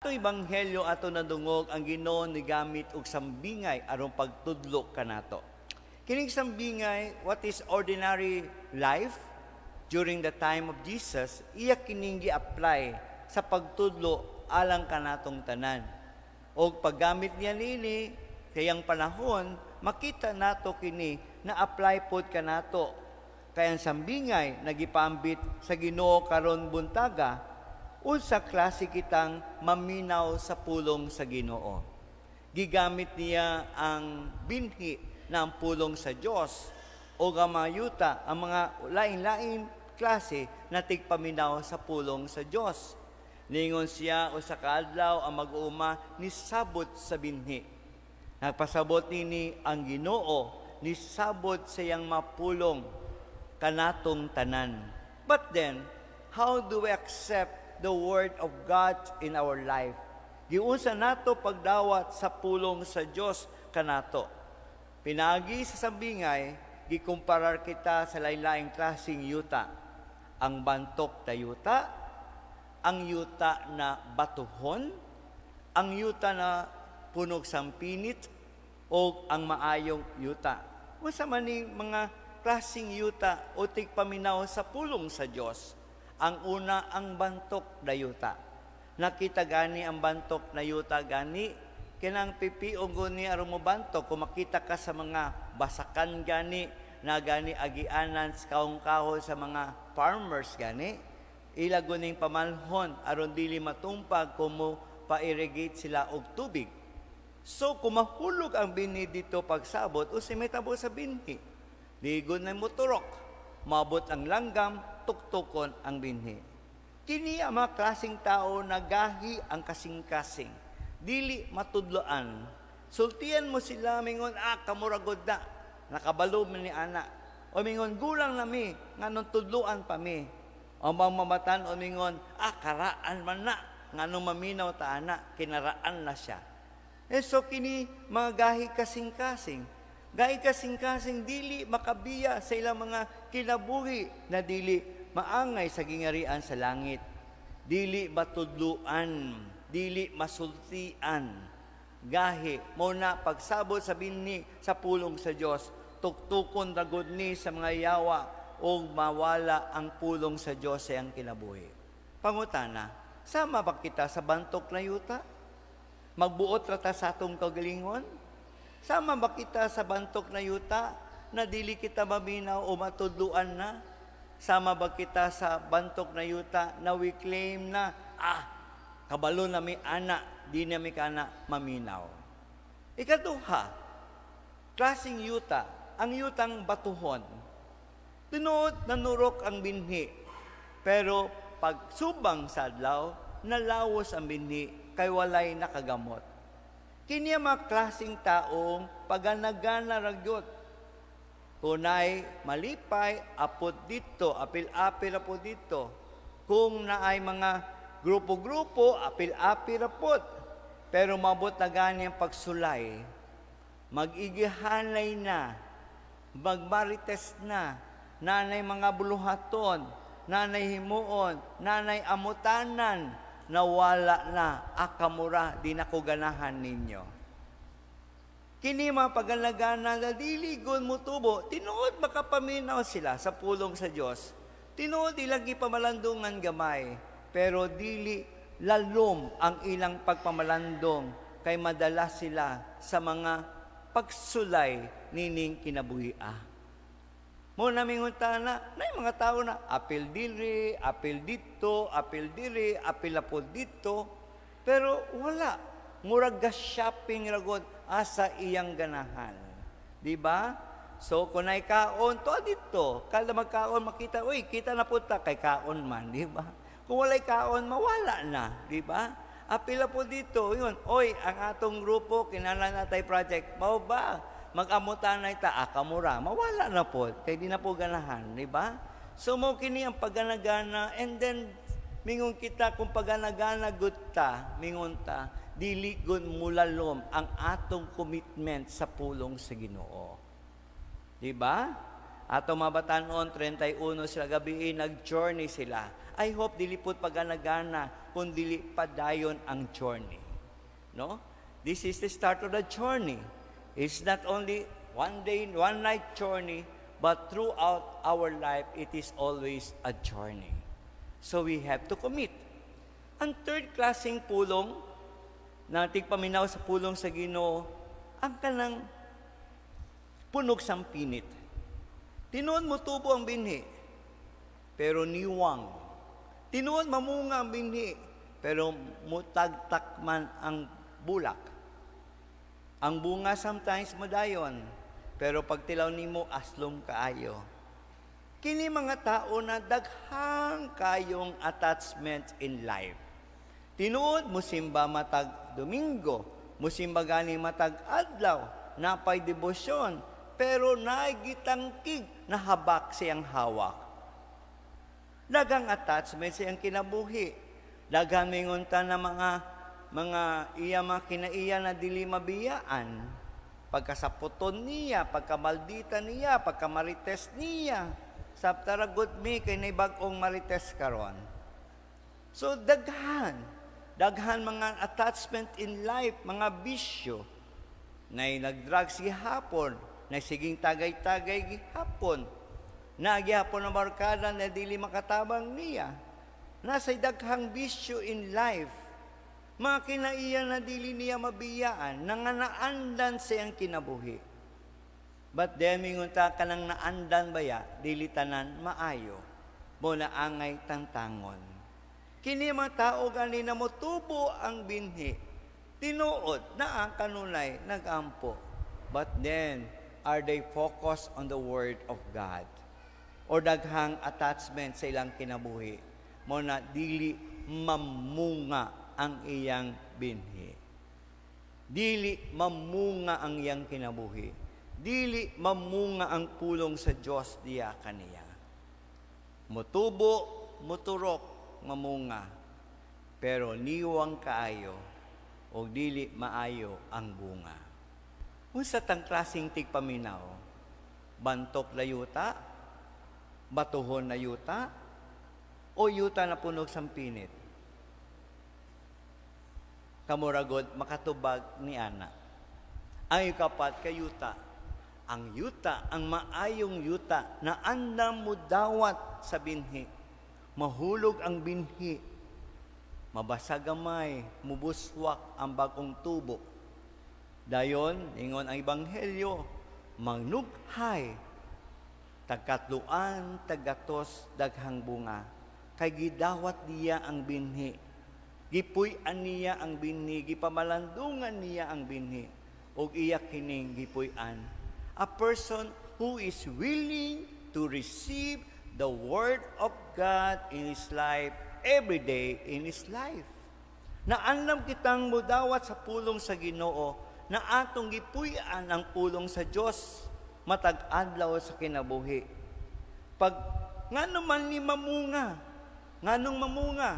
Atong ebanghelyo, ato nadungog ang Ginoo nigamit og sambingay aron pagtudlo kanato. Kining sambingay, what is ordinary life during the time of Jesus, iya kining gi-apply sa pagtudlo alang kanatong tanan. Og paggamit niya nini kayang panahon, makita nato kini na apply pod kanato. Kay ang sambingay nagipaambit sa Ginoo karon buntaga, unsa klase kitang maminaw sa pulong sa Ginoo. Gigamit niya ang binhi na ang pulong sa Dios o ang mga yuta, ang mga lain-lain klase na tigpaminaw sa pulong sa Dios. Ningon siya, usa ka adlaw ang mag-uuma nisabot sa binhi. Nagpasabot nini ang Ginoo nisabot sa iyang mapulong kanatong tanan. But then, how do we accept the word of God in our life? Giunsa nato pagdawat sa pulong sa Dios kanato? Pinagi sa sambingay, gikumparar kita sa lain-laing klaseng yuta. Ang bantok na yuta, ang yuta na batuhon, ang yuta na punog sampinit, o ang maayong yuta. Unsa man ning mga klaseng yuta o tigpaminaw sa pulong sa Dios? Ang una, ang bantok na yuta. Nakita gani ang bantok na yuta gani, kinang pipiong guni aron mo bantok, kung makita ka sa mga basakan gani, na gani agianan sa kaong-kahoy sa mga farmers gani, ila guning pamalhon aron dili matumpag kung mo pa-irrigate sila og tubig. So, kung mahulog ang binhi dito pagsabot, unsay mahitabo sa binhi? Ligon na moturok. Mabot ang langgam, tuktukon ang binhi. Kini ang mga klaseng tao na gahi ang kasing-kasing. Dili matudloan. Sultian mo sila, mingon, "Ah, kamuragod na. Nakabalo man ni ana." O mingon, "Gulang na mi, nganong tudloan pa mi?" O mga mamatan o mingon, "Ah, karaan man na. Nganong maminaw ta ana, kinaraan na siya." Eh so kini mga gahi kasing-kasing. Gahi kasing-kasing, dili makabiya sa ilang mga kinabuhi na dili maangay sa gingarian sa langit. Dili matudluan, dili masultian. Gahi mo na pagsabot sa binhi sa pulong sa Dios, tuktukon ragod ni sa mga yawa o mawala ang pulong sa Dios sa iyang kinabuhi. Pangutana, sama ba kita sa bantok na yuta? Magbuot ra ta sa atong kagalingon? Sama ba kita sa bantok na yuta na dili kita maminaw o matudluan na? Sama ba kita sa bantok na yuta na we claim na, "Ah, kabalo na mi ana, di na mi kana maminaw"? Ikaduha, klaseng yuta, ang yutang batuhon. Tinuod, nanurok ang binhi. Pero pagsubang sa adlaw, nalawos ang binhi kay walay nakagamot. Kini ang mga klaseng taong paganagana ra gyud. Kunay malipay, apod dito, apil-apil apod dito. Kung naay mga grupo-grupo, apil-apil apod. Pero mabot na gani ang pagsulay, mag-igihanay na, magmarites na, nanay mga buluhaton, nanay himuon, nanay amutanan, nawala na, "Akamura, di na ko ganahan ninyo." Kini mga pagalagana na dili gon mutubo, tinuod makapaminaw sila sa pulong sa Dios. Tinuod ilang gipamalandungan gamay, pero dili lalom ang ilang pagpamalandong kay madala sila sa mga pagsulay nining kinabuhia. Mo na mingutana, na mga tao na apil diri, apil dito, apil diri, apil apod dito, pero wala. Murag ga shopping ragod asa iyang ganahan. Di ba? So kung nay kaon to dito, kada magkaon makita, "Uy, kita na punta kay kaon man," di ba? Kung walay kaon, mawala na, di ba? Apila po dito, yun. "Oy, ang atong grupo, kinahanglan natay project." Mao ba? Mag-amutan na ita, akamura, mawala na po, kay di na po ganahan, di ba? So mo kini ang pagganagana, and then mingon kita kung pagganagana gud ta, mingon ta, dili gud mulalom ang atong commitment sa pulong sa Ginoo. Di ba? Ato mabatanon, 31 sila gabi, nag-journey sila. I hope dili pud pagana-gana kung dili padayon ang journey. No? This is the start of the journey. It's not only one day, one night journey, but throughout our life, it is always a journey. So we have to commit. Ang third klaseng pulong na tigpaminaw sa pulong sa Ginoo, ang kanang punog sampinit. Tinuod mo tubo ang binhi, pero niwang. Tinuod mamunga ang binhi, pero mutagtak man ang bulak. Ang bunga sometimes modayon, pero pagtilaw nimo, aslom kaayo. Kini mga tao na daghang kayong attachment in life. Tinuod musimba matag Domingo, musimba gani matag adlaw, napay debosyon, pero naay gitangkig na habak siyang hawak. Daghang attachment siyang kinabuhi. Daghan mingon ta na mga iya mga kinaiya na dili mabiyaan. Pagkasaputon niya, pagkamaldita niya, pagkamarites niya. Sabta ra gud mi kay nay bag-ong marites karon. So daghan, daghan mga attachment in life, mga bisyo. Nay nagdrugs gihapon, nay siging tagay-tagay gihapon. Na gihapon ang barkada na dili makatabang niya. Nasa'y daghang bisyo in life. Mga kinaiya na dili niya mabiyaan, nanganaandan siyang kinabuhi. But then, mingon ta kanang naandan baya, dili tanan maayo. Mo na angay tangtangon. Kini mga tao gani na motubo ang binhi. Tinuod na ang kanunay nagampo. But then, are they focused on the Word of God? Or daghang attachment sa ilang kinabuhi? Mo na dili mamunga ang iyang binhi. Dili mamunga ang iyang kinabuhi. Dili mamunga ang pulong sa Dios diya kaniya. Mutubo, muturok, mamunga. Pero niwang kaayo o dili maayo ang bunga. Unsa tang klaseng tigpaminaw? Bantok na yuta? Batuhon na yuta? O yuta na punog sampinit? Kamuragod makatubag ni ana. Ang ikapat kay yuta. Ang yuta, ang maayong yuta na andam mo dawat sa binhi. Mahulog ang binhi. Mabasa gamay, mubuswak ang bagong tubo. Dayon, ingon ang ebanghelyo, mangnughay, tagkatluan, tagatos, daghang bunga. Kay gidawat niya ang binhi. Gipuy-an niya ang binhi, gipamalandungan niya ang binhi, ug iya kining gipuy-an. A person who is willing to receive the Word of God in his life every day in his life. Naandam kitang mudawat sa pulong sa Ginoo na atong gipuy-an ang pulong sa Dios matag adlaw sa kinabuhi. Pag ngano man ni mamunga, nganong mamunga,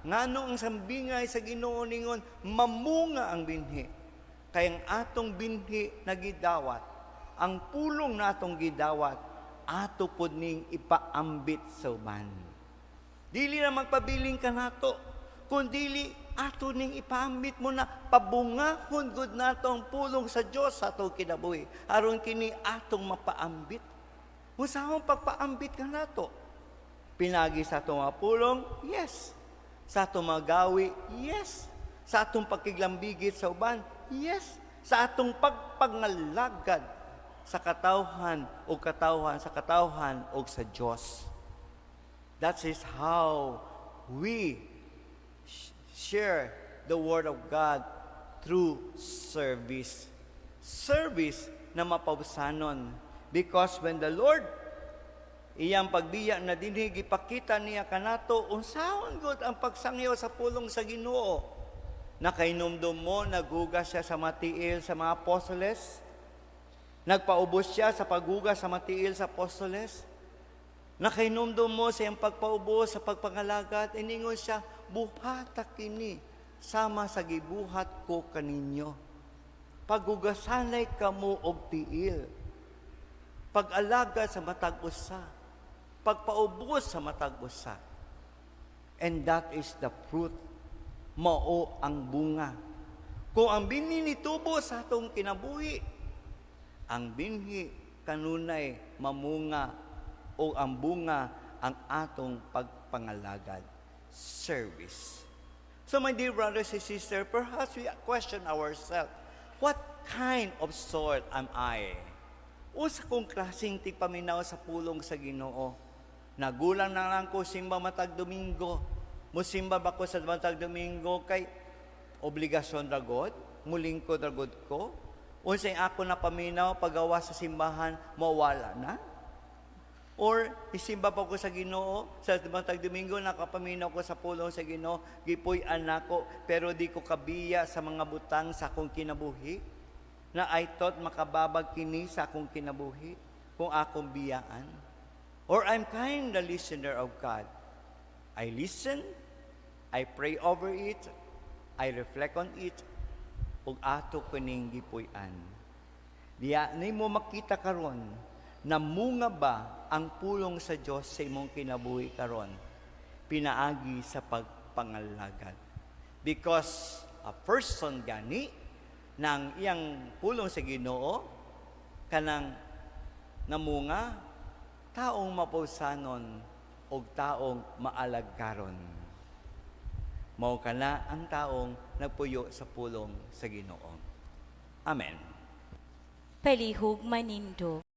ngano ang sambingay sa Ginoo ningon mamunga ang binhi. Kay ang atong binhi nagidawat, ang pulong natong gidawat, ato pod ning ipaambit sa uban. Dili na magpabiling kanato, kundili ato ning ipaambit mo na pabungahon gud nato ang pulong sa Dios sa atong kinabuhi aron kini atong mapaambit. Unsaon pagpaambit kanato? Pinagi sa atong mga pulong? Yes. Sa atong mga gawi? Yes. Sa atong pagkiglambigit sa uban? Yes. Sa atong pagpangalagad sa katawhan o katawhan sa katawhan o sa Dios. That is how we share the Word of God through service. Service na mapabsanon. Because when the Lord iyang pagbiya na dinhi, gipakita niya kanato unsaon gud ang pagsangyaw sa pulong sa Ginoo. Nakainumdum mo, naghugas siya sa matiil sa mga apostoles. Nagpaubos siya sa paghugas sa matiil sa apostoles. Nakainumdum mo sa iyang pagpaubos sa pagpangalagad, iningon siya, "Buhata kini sama sa gibuhat ko kaninyo." Paghugasanay kamo og tiil. Pag-alaga sa matag usa. Pagpaubos sa matag usa. And that is the fruit. Mao ang bunga. Kung ang binhi nitubo sa atong kinabuhi, ang binhi kanunay mamunga o ang bunga ang atong pagpangalagad. Service. So, my dear brothers and sisters, perhaps we question ourselves, what kind of soil am I? Unsa kong klaseng tigpaminaw sa pulong sa Ginoo? Nagulang na lang ko simba matag Domingo. Musimba ba ko sa matag Domingo kay obligasyon ra god? Mulingkod ra god ko? Unsay ako na paminaw pagawa sa simbahan, mawala na? Or isimba pa ko sa Ginoo sa matag Domingo, nakapaminaw ko sa pulong sa Ginoo, gipuy-an nako, pero di ko kabiya sa mga butang sa akong kinabuhi na I thought makababag kini sa akong kinabuhi kung akong biyaan. Or I'm kind the listener of God. I listen, I pray over it, I reflect on it, ug ato kuning gipuy-an. Diya nimo makita karon, namunga ba ang pulong sa Dios sa imong kinabuhi karon pinaagi sa pagpangalagad? Because a person gani nang iyang pulong sa Ginoo kanang namunga, taong mapulsanon og taong maalagaron. Mao kana ang taong nagpuyo sa pulong sa Ginoo. Amen. Palihog manindog.